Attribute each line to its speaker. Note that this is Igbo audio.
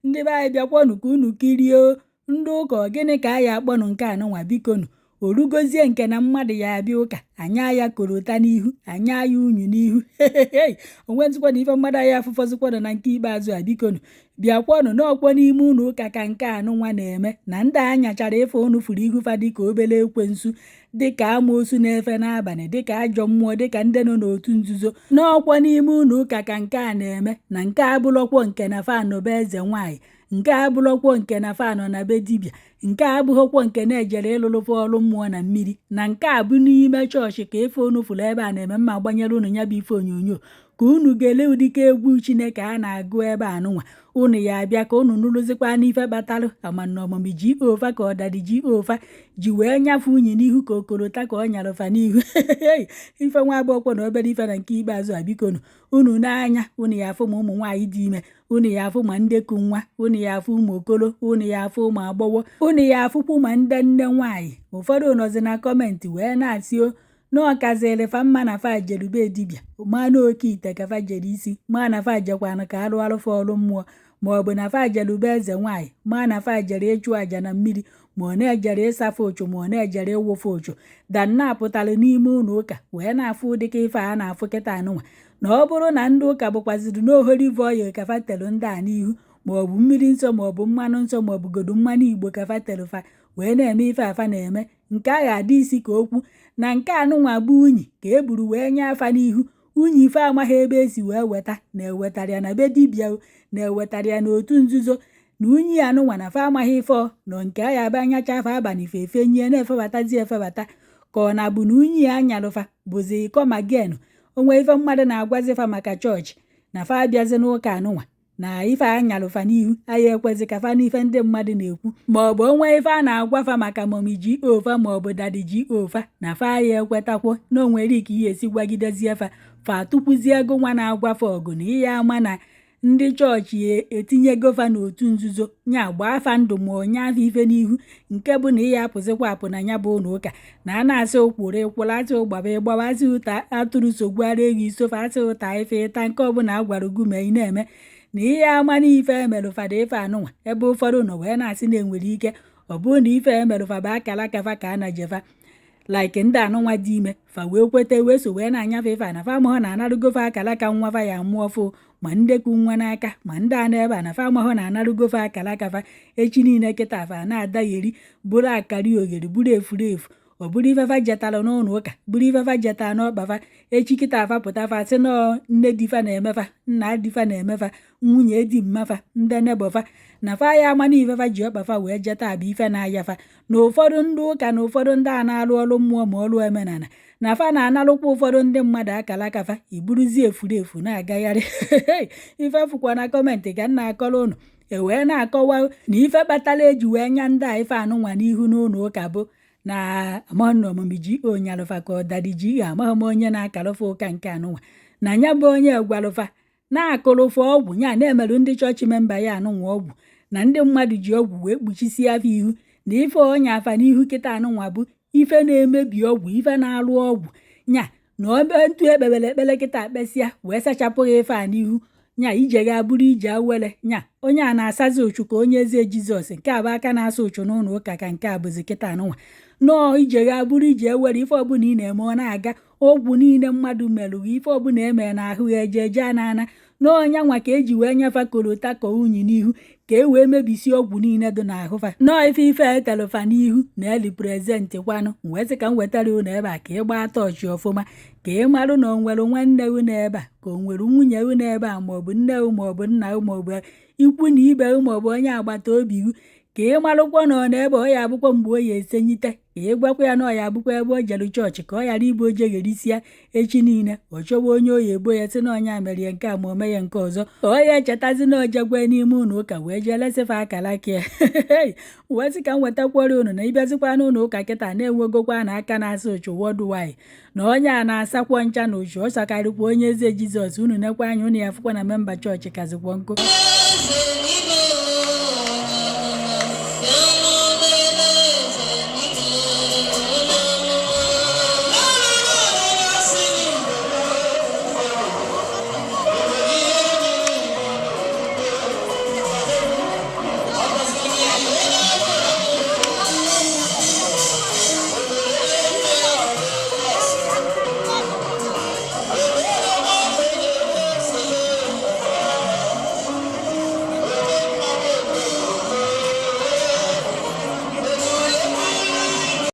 Speaker 1: Ndị be anyị, bịakwanụ ka unu kirie ndị ụka. Gịnị ka a ya akpọnụ nke anụnwa? Bikonu, orugozie nke na mmadụ ya abịa ụka, anya ya korota n'ihu, anya ya unyu n'ihu. Onwe nzikwa na ife mmadụ anyị afụfọzikwanụ na nke ikpeazụ a. Bikonu, bịakwanụ n'ọkwọ n'ime ụlọ ụka ka nke anụnwa na-eme, na ndị a nyachara ife unu furu ihu fa dịka obere ekwensu, dịka amoosu na-efe n'abalị, dịka ajọ mmụọ, dịka ndị nọ n'otu nzuzo. N'ọkwọ n'ime ụlọ ụka ka nke a na-eme, na nke a bụrọkwọ nke na fa nọbe eze nwaanyị, nke a abụrọkwọ nke na fa nọ na be dibịa, nke a abụghọkwọ nke na-ejere ịlụlụfa ọrụ mmụọ na mmiri, na nke a bụ n'ime chọọchị ka ife unu fụrụ ebe a na-eme. Mma agbanyere unu ya bụ ife onyonyo ka unu gele ụdịka egwu Chineke a na-agụ ebe a nụnwa. Unu ya abịa ka unu nụrụzikwa n'ife kpatalụ amanna ọmụmụ ji ofa ka ọdadị ji ofa ji wee nyafe unyi n'ihu ka okolota ka ọ nyarụfa n'ihu. Ife nwa agbọkwọ na obere ife na nke ikpeazụ a. Bikonu, unu n'anya unu ya afụ ma ụmụ nwaanyị dị ime, unu ya afụ ma ndị ku nwa, unu ya afụ ụmụ okoro, unu ya afụ ụmụ agbọghọ, unu ya afụkwu ma ndị nne nwaanyị. Ụfọdụ nọzi na comment wee na-asị o na ọkaziri fa mma na fa jerube dibịa, ma na oke ite ka fa jere isi, ma na fa jekwanụ ka arụ arụfa ọrụ mmụọ, ma ọ bụ na fa jerube eze nwaanyị, ma na fa jere ịchụ àjà na mmiri, ma ọ na-ejere ịsafe ụchụ, ma ọ na-ejere ịwụfe ụchụ, danna pụtara n'ime ụlọ ụka wee na-afụ ụdịka ife a na-afụ kịta anụnwa. Na ọ bụrụ na ndị ụka bụkwaziri n'oholive oil ka fa tere ndị a n'ihu, ma ọ bụ mmiri nsọ, ma ọ bụ mmanụ nsọ, ma ọ bụ godu mmanụ Igbo ka fa tere fa wee na-eme ife afa na-eme, nke a ga-adị isi ka okwu na nke anụnwa bụ unyi ka e buru wee nye afa n'ihu. Unyi ife amaghị ebe esi wee weta, na-ewetara ya na be dibịa, na-ewetara ya n'otu nzuzo, na unyi anụnwa na fa amaghị ife ọ nọ nke a ya abịa nyacha afa abalị ife efenye na-efebatazi efebata, ka ọ na-abụ na unyi a nyalụfa bụzi ịkọmagen onwe ife mmadụ na-agwazi fa maka chọọchị na fa abịazi n'ụka anụnwa, na ife a nyalụfa n'ihu anyị ekwezi ka fa n'ife ndị mmadụ na-ekwu, ma ọ bụ onwe ife a na-agwa fa maka mummy ji ofa ma ọ bụ daddy ji ofa, na fa ya ekwetakwo na o nwere ike ihe esi gwagidezie fa, fa tụkwuzie ego nwa na-agwa fa ọgụ na ihe ama na ndị chọọchị etinyego fa n'otu nzuzo, nya gbaa afa ndụ ma onye afa ife n'ihu, nke bụ na ihe apụzikwa apụ na ya bụ ụlọ ụka, na a na-asị ụkwụrụ ịkwụrụ, asị ụgbaba ịgbawa, asị ụta atụrụ sogbuara ego isofe, asị ụta ife ịta, nke ọbụla a gwara ugwu mee ị na-eme, na ihe ama na ife emerụfada ife anụnwa. Ebe ụfọdụ nọ wee na-asị na enwere ike ọ bụrụ na ife emerụfa bụ akara akafa ka a na jefa like ndị anụnwa dị ime fa wee kweta wee so wee na-anyafe ife a, na fa amahụ na anarụgofe akara aka nwa fa ya mụọ fụ, ma ndị ku nwa n'aka, ma ndị a n'ebe a, na fa amahụ na anarụgofe akara aka fa. Echi niile kịta fa na-adagheri, bụrụ akara oghere, bụrụ efuru efu, ọ bụrụ ifefa jetara n'ụlọ ụka, bụrụ ifefa jetara n'ọkpa fa. Echi kịta afa pụta, fa sị nọọ nne difa na-emefa, nna difa na-emefa, nwunye di mmafa, ndị neighbour fa, na fa ya ama na ifefa ji ọkpa fa wee jeta abụ ife na-aya fa. Na ụfọdụ ndị ụka na ụfọdụ ndị a na-arụ ọrụ mmụọ ma ọrụ omenala, na fa na-analụkwa ụfọdụ ndị mmadụ akara aka fa, iburuzi efuru efu na-agagharị. Ife fụkwa na comment ka m na-akọrọ ụnụ, e wee na-akọwa na ife kpatara eji wee nya ndị a ife anụnwa n'ihu n'ụlọ ụka bụ na amaghị na ọmụmụ ji onyalụfa ka ọ daddy ji, amaghị m onye na-akalụfa ụka nke anụnwa, na ya bụ onye gwalụfa na-akụrụfa ọgwụ ya na-emerụ ndị chọọchị member ya anụnwa ọgwụ, na ndị mmadụ ji ọgwụ wee kpuchisie afa ihu, na ife ọnya afa n'ihu kịta anụnwa bụ ife na-emebi ọgwụ, ife na-alụ ọgwụ nya, na obe ntu ekpebere ekpere kịta kpesịa wee sachapụ ya ife a n'ihu nya, ije ga bụrụ ije awele nya. Onye a na-asazi ụchụ ka onye eze Jizọs nke a bụ aka na-asa ụchụ n'ụlọ ụka ka nke a bụzi kịta anụnwa nọọ ije ga bụrụ ije ewere. Ife ọbụla ị na-eme ọ na-aga, ọgwụ niile mmadụ merụrụ, ife ọbụla emere n'ahụ ya eje eje a na-ana n'ọnya nwa ka eji wee nyefa korota ka unyi n'ihu ka e wee mebisie ọgwụ niile dị n'ahụ fa. Nọọ ife ife etelụfa n'ihu na-represent kwanụ. Wee sị ka m wetara unu ebe a ka ị gbaa tọọchị ọfụma, ka ị marụ na o nwere nwanne unu ebe a, ka o nwere nwunye unu ebe a, maọbụ nne unu, maọbụ nna unu, maọbụ ikwu na ibe unu, maọbụ onye agbata obi unu, ka ị marụkwa na ọ na ebe ọ ya abụkwa mgbe o ya esenyite, ka ị gwakwa ya na ọ ya abụkwa ebe o jere chọọchị, ka ọ ghara ịbụ o jegherisia echi niile ọ chọwa onye oyi ebo ya sị na ọnya mere ya nke a ma o mee ya nke ọzọ, ọ ya echetazi na o jekwe n'ime ụlọ ụka wee jee lesịfa akara aka ya. Wee sị ka m wetakwara unu na ịbịazikwa n'ụlọ ụka kịta na-enwegokwa na aka na-asa ụchụ worldwide, na onye a na-asakwa ncha na ụchụ ọ sakarịkwa onye eze Jizọs. Unu nekwa anya, unu ya fụkwa na member chọọchị kazikwa nkụ.
Speaker 2: Eze n'ime.